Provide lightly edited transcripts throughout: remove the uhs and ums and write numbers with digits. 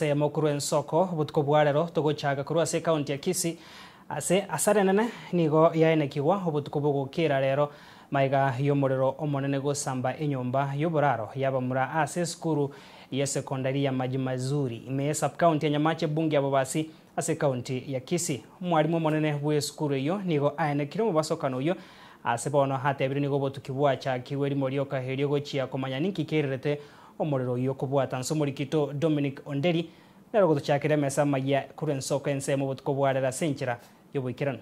Ensemo korwa ensoko obotuko bwa rero togochaka korwa ase ekaunti ya Kisii ase asara enene nigo yaenekigwa obotuko bogokera rero maiga y'omorero omonene gosamba enyomba y'oboraro y'abamura ase esukuru y'esekondari ya Maji Mazuri ime ye subcounty ya Nyamache ebunge ya Bobasi ase ekaunti ya Kisii. Omwarimu omonene bw'esukuru eyio nigo aenekire omobasokano oyio ase bono atebire nigo obotuki bwachakirwe erimo rioka erio gochia komanya ninki kererete Omorero oyio okobwata nse omorikito Dominic Onderi nere ogotochakera emesa amayia korwa ensoko ensemo obotuko bwa rero ase enchera y'oboikeranu.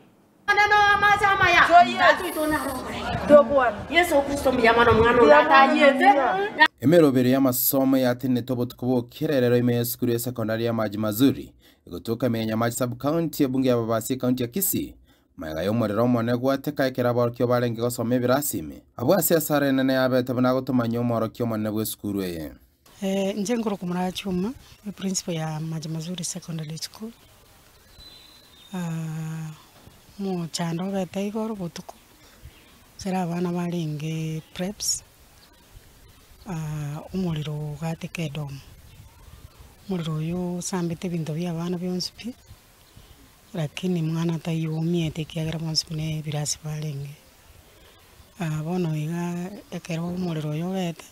Emeroberi y'amasomo yatenenete obotuko bw'okererero ime y'esukuru ya sekondari ya Maji Mazuri, egotoka ime ya Nyamache Sub-county, ebunge ya Babasi ekaunti ya Kisii. Magega y'omorero omonene gwateka ekero aborokigwa barenge gosoma ebirasi ime, abwo ase esara enene yabete buna agotomanyia omworokia omonene bw'esukuru eye. Inche nkorokwa Muraya Chuma, eprinciple ya Maji Mazuri Secondary School, omochando obete igoro botuko, ekero abana barenge preps, omorero ogateka edomu, omorero oyio osambete ebinto bia abana bionsi pi. Lakini mwana taiyo omiete ekiagera bonsi buna ebirasi barenge. Bono iga ekero omorero oyo obete,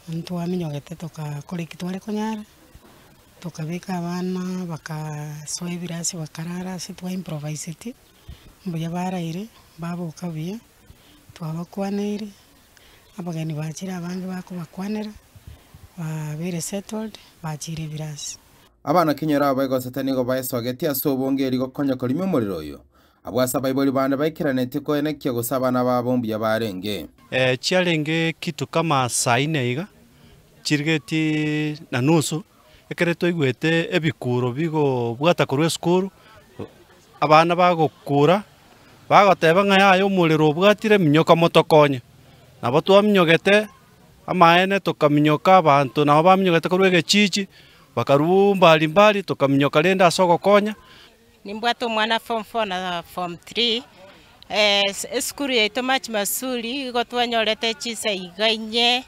ntwaminyogete tokakora eki tware konyara, tokabeka abana bakasoa ebirasi bakarara ase twa improviseti, mbuya baraire, baboka buya, twabakwaneire, abageni bachire abange bakobakwanera, babeire settled, bachire ebirasi. Abana kenyoro aba baigosete nigo baesogetie ase obonge erio gokonya korimia omorero oyo. Abwo ase abaibori bande baikeranetie koenekia gose abana babo mbuya barenge. Chiarenge kitu kama saa ine iga, chirigeti na nusu, ekere twaigwete ebikuro bigobwata korwa esukuru, abana bagokura, bagoteba ng'a yaya omorero obwatire minyoka motokonye. Nabo twaminyogete. Amaene tokaminyoka abanto nabo baminyogete korwa egechichi, bakarua mbali mbali, tokaminyoka rende ase ogokonya. Nimbwate omwana form four na form three, esukuru yaito Machi Masuri igo twanyorete chinsa iga inye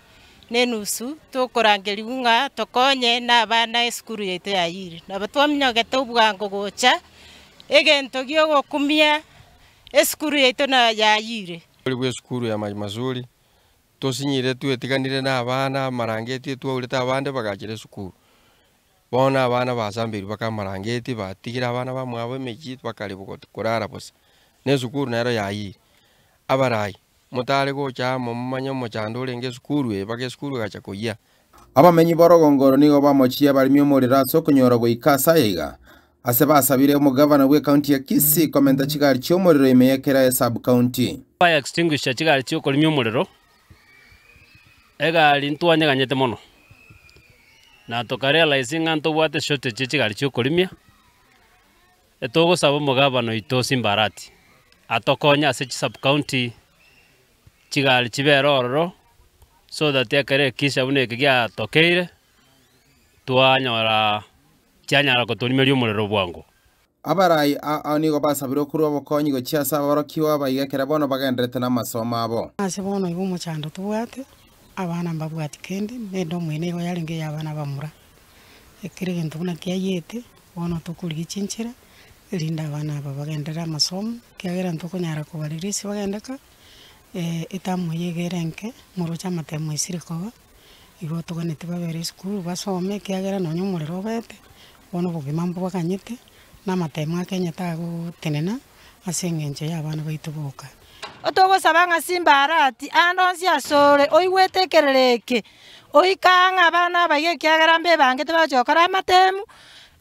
na enusu tokorangerigwa ng'a tokonye na abana esukuru yaito yayire. Nabo twaminyogete obwango gocha, egento giogokumia esukuru yaito na yayire. Ori bw'esukuru ya Machi Masuri. Tosinyire twetiganire nabana amarangeti etwaurete abande bagachera esukuru. Bono abana basambeirwe baka amarangeti batigire abana bamwabo emechie bakare korara bosa. Na esukuru nero yayire. Abarai, motare gocha amo momanye omochando orenge esukuru eye mpaka esukuru egacha koyia. Abamenyi b'orogongo oro nigo bamochie abaremi omorero ase okonyora goika ase aya iga, ase basabire omogavana bw'ekaunti ya Kisii komenta chigari chi'omorero ime ya kera esub-county. Fire extinguisher chigari chiokorimia omorero, egari ntwanyeganyete mono, na toka realize ng'a ntobwate shortage ya chigari chiokorimia, etogosaba omogabana oito Simba Arati, atokonye ase chisub-county chigari chibere ororo, so that ekero ekisha buna eke giatokeire, twanyora chianyara gotorimeria omorero bwango. Abarai ao nigo basabirwe korua obokonyi gochia ase aborokigwa abaiga ekero bono bagendererete namasomo abo. Ase bono igo omochando tobwate, abana mbabwati kende, na edomu eye nigo yarenge ey'abana abamura. Ekero egento buna kiayete, bono tokorigia chinchera, erinde abana aba bagenderere amasomo, ekiagera ntokonyara kobarelease bagende ka, etamu eye iga ere enke, moroche amatemo aisire koba. Igo toganeti babere esukuru basome ekiagera nonya omorero obete, bono obogima mbobaganyete, na amatemo akenye tagotenena ase eng'encho ya abana baito boka. Otogosaba ng'a Simba Arati ande onsi asore oigwete ekerero eke, oike ang'e abana abayia ekiagera mbebangete bagochia gokora amatemu,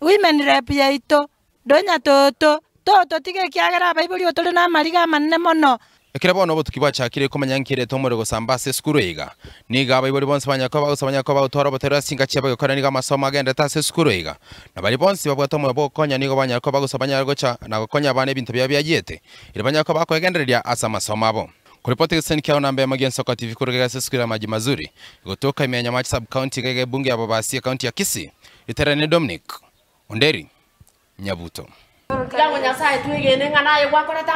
women rep yaito, Donya toto, toto tiga ekiagera abaibori otore namariga amanene mono. Ekero bono obotuki bwachakire komanya nki erete omorero gosamba ase esukuru eye iga, nigo abaibori bonsi banyare koba bagosaba banyare koba bagotwara obotoereru ase chinka chiabo egekora nigo amasomo agenderete ase esukuru eye iga. Na baria bonsi babwate omoyo bw'ogokonya nigo banyare koba bagosaba banyare gocha na gokonya abana ebinto biabo biayiete, erio banyare koba bakoegendereria ase amasomo abo. Koripoti egesusani kiao namba emo gi'Ensoko TV korwa iga ase esukuru ya Maji Mazuri, egotoka ime ya Nyamache Sub-County iga iga ebunge ya Bobasi ekaunti ya Kisii, ritereranie Dominic Onderi. Nyabuto. Tiga ng'o Nyasae twegene ng'a naye gwakorete.